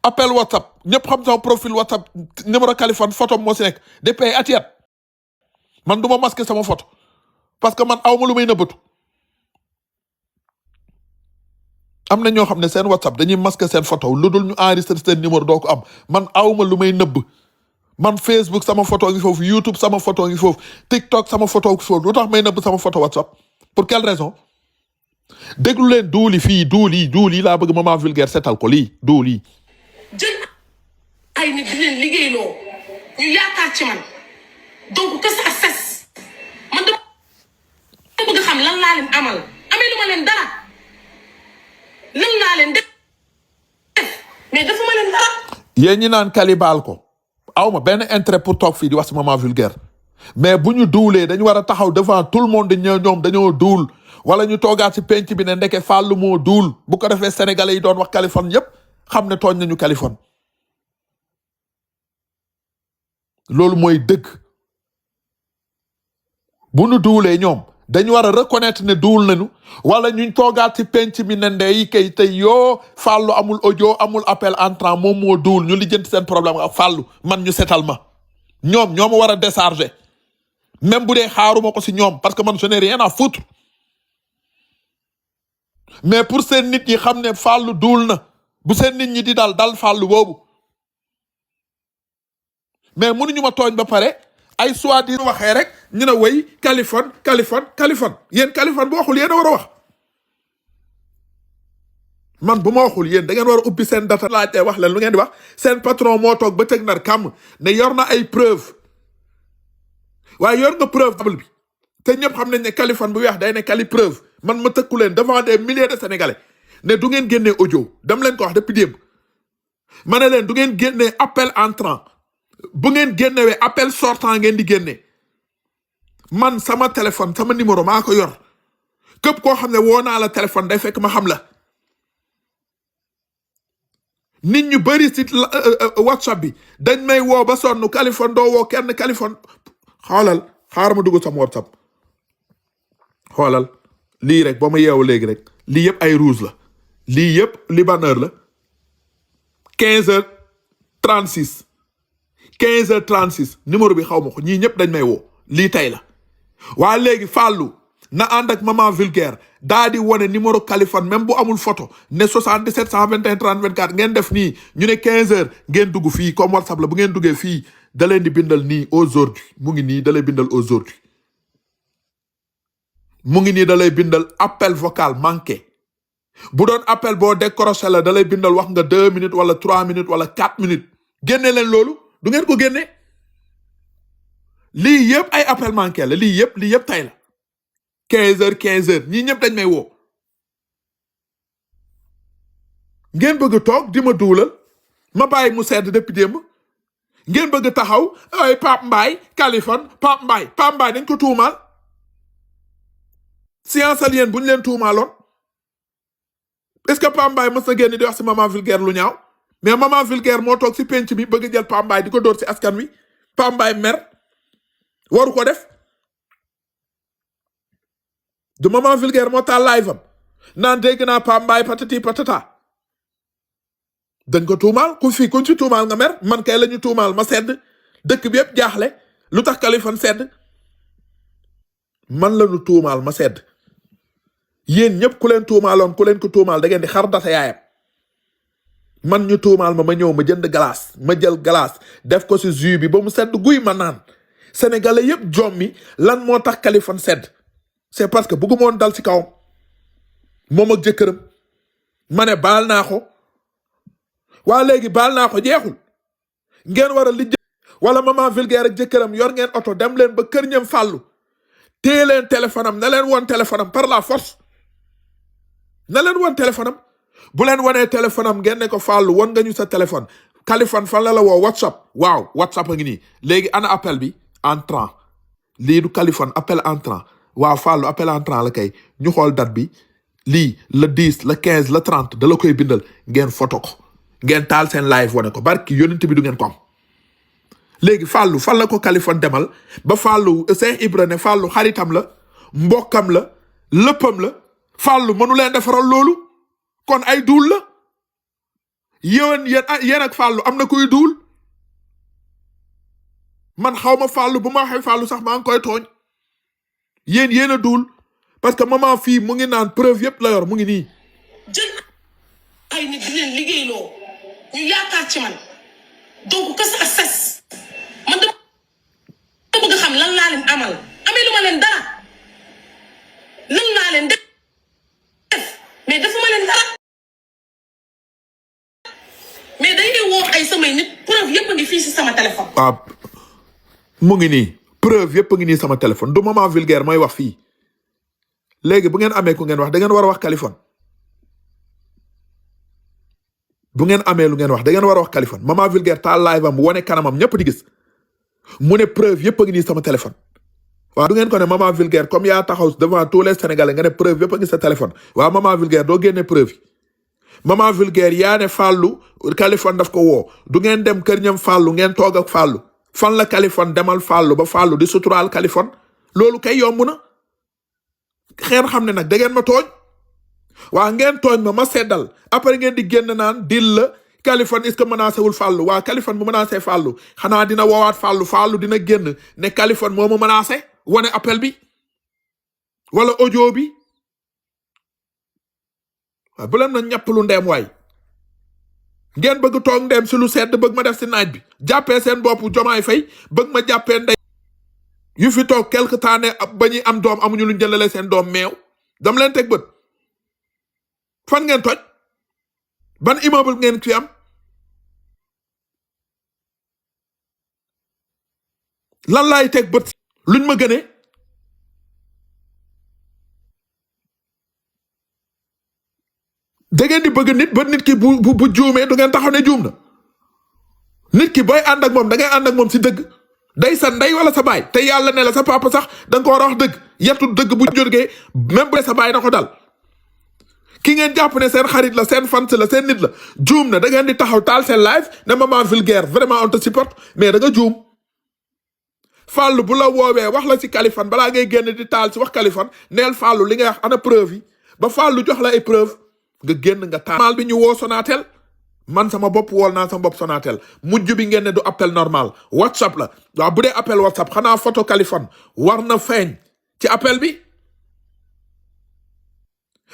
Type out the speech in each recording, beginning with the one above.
appel WhatsApp ñëpp xam sama profil WhatsApp numéro Kaliphone photo moo si nekk depuis ay at man du ma masquer sama photo parce que man awma lu may nëbbatu am na ñoo xam ne seen WhatsApp dañuy masquer seen photo lu dul ñu enregistré seen numéro doo ko am man awma lu may nëbb man Facebook sama photo ngi foofu YouTube sama photo ngi foofu TikTok sama photo ngi foofu lu tax may nëbb sama photo WhatsApp pour quelle raison déglu leen duuli fii duuli laa bëgg Maman Vulgaire setal ko lii duuli jël ay nit di leen liggéeyloo ñu yaakaar ci man donc que ça cesse man dama bëgg xam lan laa leen amal amee lu ma leen dara lan laa leen def mais dafa ma leen dara. yéen ñi naan Kali baal ko awma benn intérêt pour toog fii di wax si Maman Vulgaire mais bu ñu duulee dañu war a taxaw devant tout le monde ñoom dañoo duul wala ñu toogaat si penc bi ne ndeke fàllu moo duul bu ko defee sénégalais yi doon wax Kaliphone yépp xam ne tooñ nañu Kaliphone loolu mooy dëgg bu ñu duulee ñoom dañu war a reconnaître ne duul nañu wala ñu toogaat ci penc bi ne ndey kay tey yoo fàllu amul audio amul appel entrant moom moo duul ñu lijjanti seen problème ak fàllu man ñu setal ma ñoom ñoo ma war a décharger même bu dee xaaruma ko si ñoom parce que man je n'ai rien à foutre mais pour seen nit ñi xam ne fàllu duul na bu seen nit ñi di dal fàllu boobu mais mënuñu ma tooñ ba pare ay soit di waxee rek ñu ne way Kaliphone yéen Kaliphone bu waxul yéen a war a wax man bu ma waxul yéen da ngeen war a ubbi seen data laajte wax leen lu ngeen di wax seen patron moo toog ba teg nar kàmm ne yor na ay preuve waaye yor nga preuve bi te ñëpp xam nañ ne Kaliphone bu weex day ne Kali preuve man ma tëkku leen devant des milliers de sénégalais ne du ngeen génnee audio dam leen ko wax depuis démb ma ne leen du ngeen génnee appel entrant bu ngeen génnewee appel sortant ngeen di génne man sama téléphone sama numéro maa ko yor képp koo xam ne woo naa la téléphone day fekk ma xam la nit ñu bëri si WhatsApp bi dañ may woo ba sonn Kaliphone doo woo kenn Kaliphone xoolal xaaral ma dugg sama WhatsApp xoolal lii rek ba ma yeewu léegi rek lii yëpp ay rouge la lii yëpp libaneur la 15h36 15h36 numéro bi xaw ma ko ñii ñëpp dañ may woo lii tey la waa léegi fàllu na ànd ak Maman Vulgaire daa di wane numéro Kaliphone même bu amul photo ne 77 121 30 24 ngeen def nii ñu ne 15h ngeen dugg fii comme WhatsApp la bu ngeen duggee fii da leen di bindal nii aujourd'hui mu ngi nii da lay bindal aujourd'hui mu ngi nii da lay bindal appel vocal manqué bu doon appel boo décroché la da lay bindal wax nga 2 minutes wala 3 minutes wala 4 minutes génne leen loolu du ngeen ko génne lii yëpp ay appel manqué la lii yëpp tay la 15h ñii ñëpp dañ may woo ngeen bëgg toog di ma duulal ma bàyyi mu sedd depuis démb ngeen bëgg taxaw ay Pape Mbaye Kaliphone Pape Mbaye dañ ko tuumaal science alien bu ñu leen tuumaaloon est-ce que Pape Mbaye mës na génn di wax si Maman Vulgaire lu ñaaw mais Maman Vulgaire moo toog si penc bi bëgg jël Pape Mbaye di ko dóor si askan wi Pape Mbaye mer waru ko def du Maman Vulgaire moo taal live am naan dégg naa Pape Mbaye patati patata dañ ko tuumaal kuñ si tuumaal nga mer man kay la ñu tuumaal ma sedd dëkk bi yëpp jaaxle lu tax Kaliphone sedd man la ñu tuumaal ma sedd yéen ñëpp ku leen tuumaaloon ku leen ko tuumaal da ngeen di xar data yaayam man ñu tuumaal ma ñëw ma jënd glace ma jël glace def ko si jus bi ba mu sedd guy ma naan sénégalais yëpp jommi lan moo tax Kaliphone sedd c'est parce que bëggu moon dal si kawam moom ak jëkkëram ma ne baal naa ko waa léegi baal naa ko jeexul ngeen war a lijj wala Maman Vulgaire ak jëkkëram yor ngeen oto dem leen ba kër ñam fàllu téye leen téléphone am na leen woon téléphone am par la force na leen woon téléphone am bu leen wanee téléphone am ngeen ne ko fàllu won nga ñu sa téléphone Kaliphone fan la woo WhatsApp waaw WhatsApp a ngi nii léegi ana appel bi entrant lii du Kaliphone appel entrant waaw fàllu appel entrant la kay ñu xool date bi lii le 10 le 15 le 30 da la koy bindal ngeen photo ko ngeen taal seen live wane ko barki yónent bi du ngeen ko am léegi fàllu fan la ko Kaliphone demal ba fàllu Cheikh Ibra ne fàllu xaritam la mbokkam la léppam la fàllu mënu leen defaral loolu kon ay duul la yéen ak Fallou am na kuy duul man xaw ma Fallou bu ma waxee Fallou sax maa ngi koy tooñ yéen a duul parce que maman fii mu ngi naan preuve yëpp la yor mu ngi nii. jël ay nit di leen liggéeyloo ñu yaakaar ci man donc que ça cesse man dama bëgg xam lan laa leen amal amee lu ma leen dara lan laa leen def mais defuma leen dara mais dañuy woo ay samay nit preuve yëpp a ngi fii si sama téléphone. waaw mu ngi nii preuve yëpp a ngi nii sama téléphone du maman vulgaire mooy wax fii léegi bu ngeen amee ku ngeen wax da ngeen war a wax Kaliphone bu ngeen amee lu ngeen wax da ngeen war a wax Kaliphone maman vulgaire taal live am wane kanamam ñëpp di gis mu ne preuve yëpp a ngi nii sama téléphone. waaw du ngeen ko ne maman vulgaire comme yaa taxaw devant tous les sénégalais nga ne preuve yëpp a ngi sa téléphone waaw maman vulgaire doo génne preuve yi maman vulgaire yaa ne Fallou Kaliphone daf ko woo du ngeen dem kër ñam Fallou ngeen toog ak Fallou fan la Kaliphone demal Fallou ba Fallou di suturaal Kaliphone loolu kay yomb na xeen xam ne nag da ngeen ma tooñ waa ngeen tooñ ma seddal après ngeen di génn naan dil la Kaliphone est-ce que menacé wul Fallou waa Kaliphone bu menacé Fallou xanaa dina woowaat Fallou dina génn ne Kaliphone moo ma menacé wane appel bi wala audio bi waaw bu leen na ñàpp lu ndeem waay ngeen bëgg toog ndeem si lu sedd bëgg ma def si naaj bi jàppee seen bopp Jomaay Fay bëgg ma jàppee ndey yu fi toog quelque temps ne ba ñuy am doom amuñu luñ jëlale seen doom meew dam leen teg bët fan ngeen toj ban immeuble ngeen fi am lan laay teg bët luñ ma gënee da ngeen di bëgg nit ba nit ki bu juumee du ngeen taxaw ne juum na nit ki booy ànd ak moom da ngay ànd ak moom si dëgg day sa ndey wala sa baay te yàlla ne la sa papa sax da nga ko war a wax dëgg yettu dëgg bu jógee même bu dee sa baay na ko dal ki ngeen jàpp ne seen xarit la seen fans la seen nit la juum na da ngeen di taxaw taal seen live ne maman vulgaire vraiment on te supporte mais da nga juum Fallou bu la woowee wax la si Kaliphone balaa ngay génn di taal si wax Kaliphone neel Fallou li ngay wax ana preuve yi ba Fallou jox la ay preuve nga génn nga taal normal bi ñu woo Sonatel man sama bopp wool naa sama bopp Sonatel mujj bi ngeen ne du appel normal WhatsApp la waaw bu dee appel WhatsApp xanaa photo Kaliphone war na feeñ ci appel bi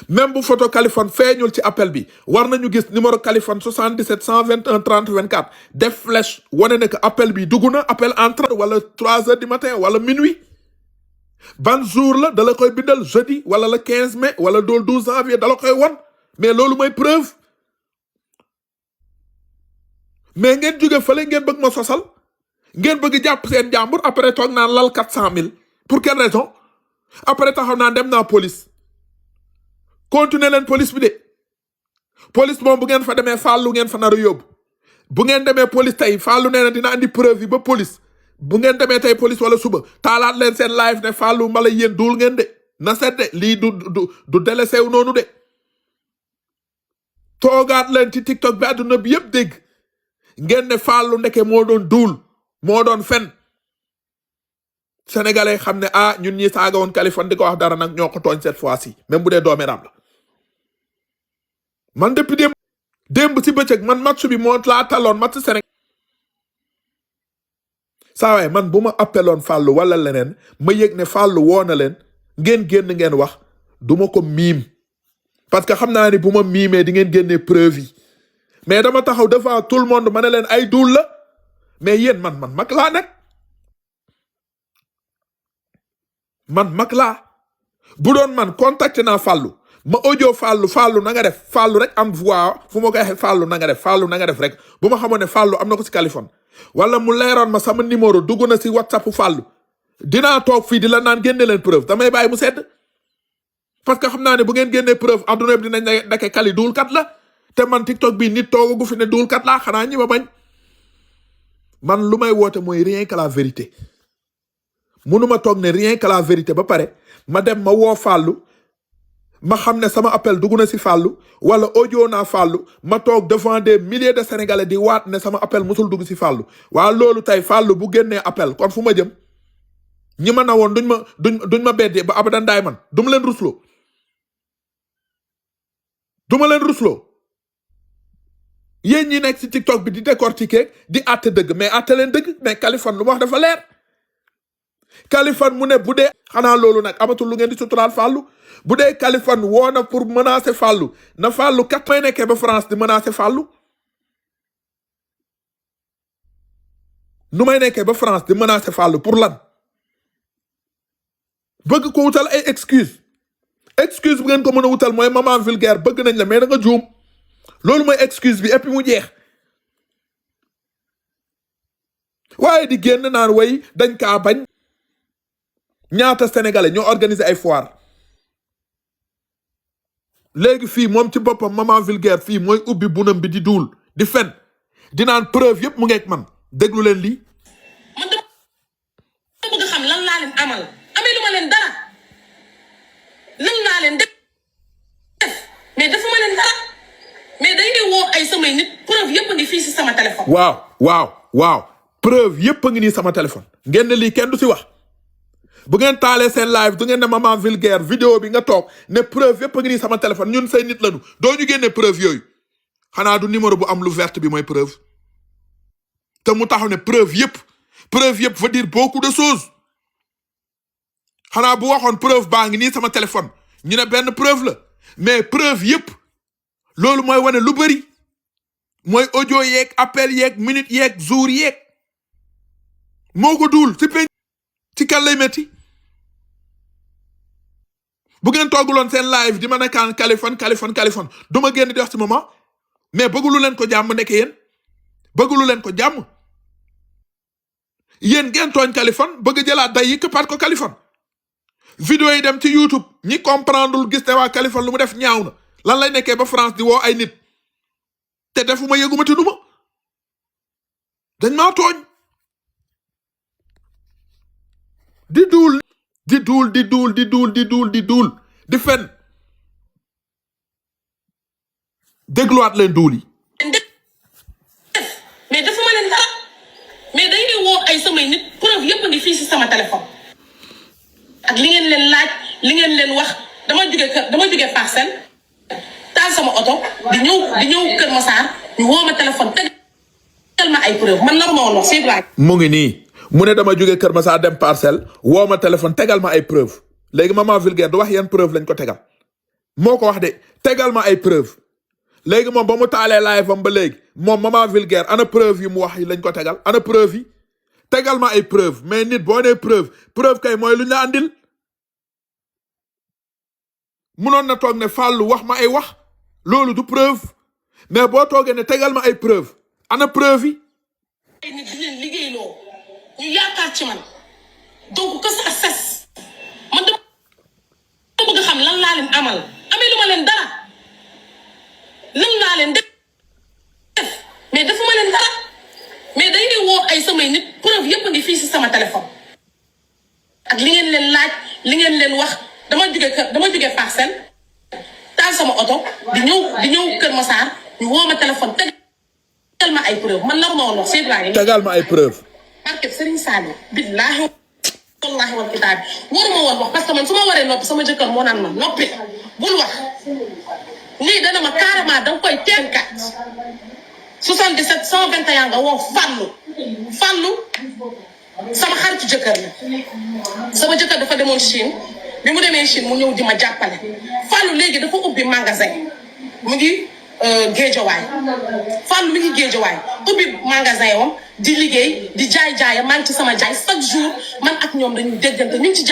même bu photo Kaliphone feeñul ci appel bi war nañu gis numéro Kaliphone 77 121 30 24 def flèche wane ne que appel bi dugg na appel entré wala 3 heures du matin wala minuit ban jour la dala koy bindal jeudi wala le 15 mai wala dool 12 janvier dala koy won mais loolu mooy preuve mais ngeen jóge fële ngeen bëgg ma sosal ngeen bëgg jàpp seen jàmbur après toog naan lal 400 000 pour quelle raison après taxaw naan dem naa police continuer leen police bi de police moom bu ngeen fa demee Fallou ngeen fa nar a yóbbu bu ngeen demee police tey Fallou nee na dina andi preuve yi ba police bu ngeen demee tey police wala suba taalaat leen seen live ne Fallou mbala yéen duul ngeen de na set de lii du délaissé wu noonu de toogaat leen ci TikTok bi àdduna bi yëpp dégg ngeen ne Fallou ndeke moo doon duul moo doon fen sénégalais xam ne ah ñun ñi saaga woon Kaliphone di ko wax dara nag ñoo ko tooñ cette fois-ci même bu dee doomeram la man depuis démb si bëccëg man match bi moo laa taloon match Sénégal saa waay man bu ma appeloon Fallou wala leneen ma yëg ne Fallou woo na leen ngeen génn ngeen wax du ma ko miim parce que xam naa ni bu ma miimee di ngeen génnee preuve yi mais dama taxaw devant tout le monde ma ne leen ay duul la mais yéen man mag laa nag man mag laa bu doon man contacté naa Fallou ma audio Fallou na nga def Fallou rek am voix fu ma koy waxee Fallou na nga def rek bu ma xamoon ne Fallou am na ko si Kaliphone wala mu leeroon ma sama numéro dugg na si WhatsApp Fallou dinaa toog fii di la naan génne leen preuve damay bàyyi mu sedd parce que xam naa ne bu ngeen génnee preuve adduna bi dinañ dake Kali duul kat la te man TikTok bi nit toogagu fi ne duul kat laa xanaa ñi ma bañ man lu may woote mooy rien que la vérité munuma toog ne rien que la vérité ba pare ma dem ma woo Fallou ma xam ne sama appel dugg na si Fallou wala audio naa Fallou ma toog devant des milliers de sénégalais di waat ne sama appel musul dugg si Fallou waa loolu tey Fallou bu génnee appel kon fu ma jëm ñi ma nawoon duñ ma beddee ba abadan daay man du ma leen rusloo yéen ñi nekk ci TikTok bi di décortiquer di àtte dëgg mais àtte leen dëgg mais Kaliphone lu mu wax dafa leer Kaliphone mu ne bu dee xanaa loolu nag amatul lu ngeen di suturaal Fallou bu dee Kaliphone woo na pour menacer Fallou na Fallou kat may nekkee ba France di menacer Fallou nu may nekkee ba France di menacer Fallou pour lan bëgg ko wutal ay excuse bu ngeen ko mën a wutal mooy maman vulgaire bëgg nañ la mais da nga juum loolu mooy excuse bi et puis mu jeex waaye di génn naan way dañ kaa bañ ñaata sénégalais ñoo organiser ay foire léegi fii moom ci boppam maman vulgaire fii mooy ubbi bunam bi di duul di fen di naan preuve yëpp mu ngeeg man déglu leen lii. man dama bëgg xam lan laa leen amal amee lu ma leen dara lan laa leen def mais dafa ma leen dara mais dañuy woo ay samay nit preuve yëpp a ngi fii si sama téléphone. waaw preuve yëpp a ngi nii sama téléphone ngeen ne lii kenn du si wax. bu ngeen taalee seen live du ngeen ne maman vulgaire vidéo bi nga toog ne preuve yëpp a ngi nii sama téléphone ñun say nit lañu doo ñu génne preuve yooyu xanaa du numéro bu am lu verte bi mooy preuve te mu taxaw ne preuve yëpp veut dire beaucoup de choses xanaa bu waxoon preuve baa ngi nii sama téléphone ñu ne benn preuve la mais preuve yëpp loolu mooy wane lu bëri mooy audio yeeg appel yeeg minute yeeg jour yeeg moo ko duul ci kan lay metti bu ngeen tooguloon seen live di ma nekkaan Kaliphone du ma génn di wax ci moment mais bëggulu leen ko jàmm nekk bëggulu leen ko jàmm yéen ngeen tooñ Kaliphone bëgg jëlaat day yi këppaat ko Kaliphone vidéo yi dem ci YouTube ñi comprendre gis ne waa Kaliphone lu mu def ñaaw na lan lay nekkee ba France di woo ay nit te defuma yëguma te duma dañ maa tooñ di duul di fen dégluwaat leen duul yi mais dafa ma leen dara mais dañuy woo ay samay nit preuve yëpp a ngi fii si sama téléphone ak li ngeen leen laaj li ngeen leen wax dama jóge Parcelles taal sama oto di ñëw Kër Massar ñu woo ma téléphone tegal ma ay preuve man nar ma woon wax si mu ngi nii mu ne dama jóge Kër Massar dem Parcelles woo ma téléphone tegal ma ay preuve léegi maman vulgaire du wax yan preuve lañ ko tegal moo ko wax de tegal ma ay preuve léegi moom ba mu taalee live am ba léegi moom maman vulgaire ana preuve yi mu wax yi lañ ko tegal ana preuve yi tegal ma ay preuve mais nit boo nee preuve kay mooy lu ñu la andil munoon na toog ne Fallou wax ma ay wax loolu du preuve mais boo toogee ne tegal ma ay preuve ana preuve yi ay nit di leen liggéeyloo ñu yaakaar ci man donc que ça cesse man dama bëgg xam lan laa leen amal amee lu ma leen dara lan laa leen def mais dafa ma leen dara mais dañuy woo ay samay nit preuve yëpp a ngi fii si sama téléphone ak li ngeen leen laaj li ngeen leen wax dama jóge Parcelles taal sama oto di ñëw Kër Massar ñu woo ma téléphone tegal ma ay preuve man nar ma woon wax tegal ma ay preuve barke Serigne Saliou billaahi wallaahi wal kitaab waruma woon wax parce que man su ma waree noppi sama jëkkër moo naan ma noppi bul wax lii dana ma carrément danga koy teenkat 77 121 nga woo Fallou sama xaritu jëkkër la sama jëkkër dafa demoon Chine bi mu demee Chine mu ñëw di ma jàppale Fallou léegi dafa ubbi magasin mu ngi Géejawaay Fallou mi ngi Géejawaay ubbi magasin wam di liggéey di jaay maa ngi ci sama jaay chaque jour man ak ñoom dañuy déggante ñu ngi ci